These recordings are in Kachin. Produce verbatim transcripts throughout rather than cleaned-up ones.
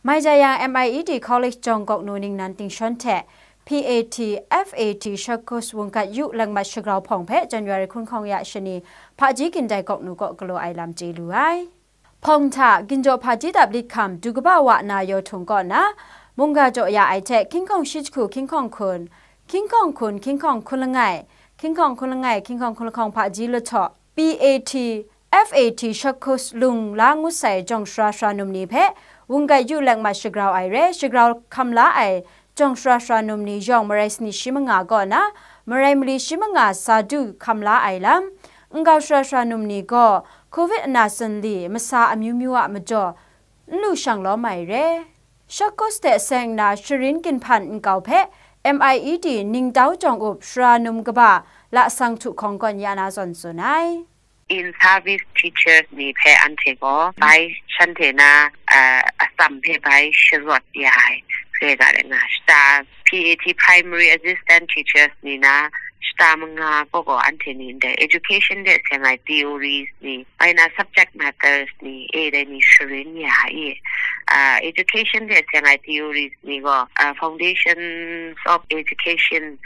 Mai ja yang, M I E D College jawng gawk nu ningnan tingshawn hte P A T, F A T Shakos wunggat yu langmat shagrau hpawng hpe January hkun hkawng ya shani hpaji gindai gawk nu kaw galaw ai lam chye lu ai. Hpawng hta, ginjaw hpaji dap lit hkam du kaba wa na yaw htung kaw na, mungga jaw ya ai hte hkying hkawng shi jahku hkying hkawng hkun, hkying hkawng hkun, hkying hkawng hkun langai, hkying hkawng hkun langai, hkying hkawng hkun lahkawng hpaji lahtaw, P A T, F A T Shakos lung la ngut sai jawng sara sara num ni hpe wunggat yu langmat shagrau ai re, shagrau hkam la ai jawng sara sara num ni yawng marai sani shi manga kaw na, marai mali shi manga sa du hkam la ai lam, nkau sara sara num ni gaw Covid ana sanli masa amyu myu a majaw n lu shang lawm ai re. Shakos hte seng nna sharin ginhpan nkau hpe M I E D ningtau jawng up sara num kaba lasang htu hkawng gawn ya na zawn tsun ai. In service teachers ni hpe anhte gaw bai shanhte na, uh, atsam hpe bai sharawt ya ai, re ga rai nga, shata P A T primary assistant teachers ni na shata manga gaw gaw anhte ni ndai education de seng ai theories ni, bai na subject matters ni, e dai ni sharin ya i, uh, education de seng ai theories ni gaw, uh, foundations of education,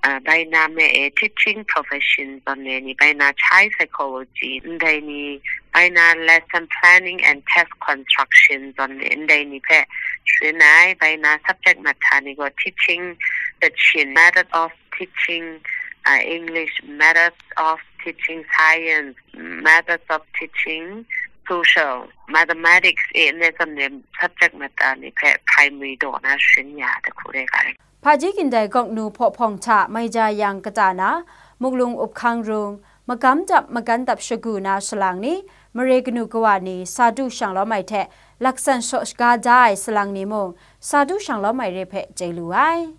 uh, bai na me e teaching profession zawn le ni, bai na child psychology ndai ni, bai na lesson planning and test construction zawn le ndai ni hpe sharin ai, bai na subject matter ni gaw teaching, the Chin method of teaching, uh, English, methods of teaching, science, methods of teaching, social, mathematics, e, ne zawn le subject matter ni hpe primary daw na sharin ya ai hku re ga rai. Hpaji gindai gawk nu hpaw hpawng hta mai ja yang kata na, muklung up hkang rung, magam dap magan dap shagu na salang ni, mare kanu kawa ni, sa du shang lawm ai hte, laksan shaw shaga da ai salang ni mung, sa du shang lawm ai re hpe chye lu ai.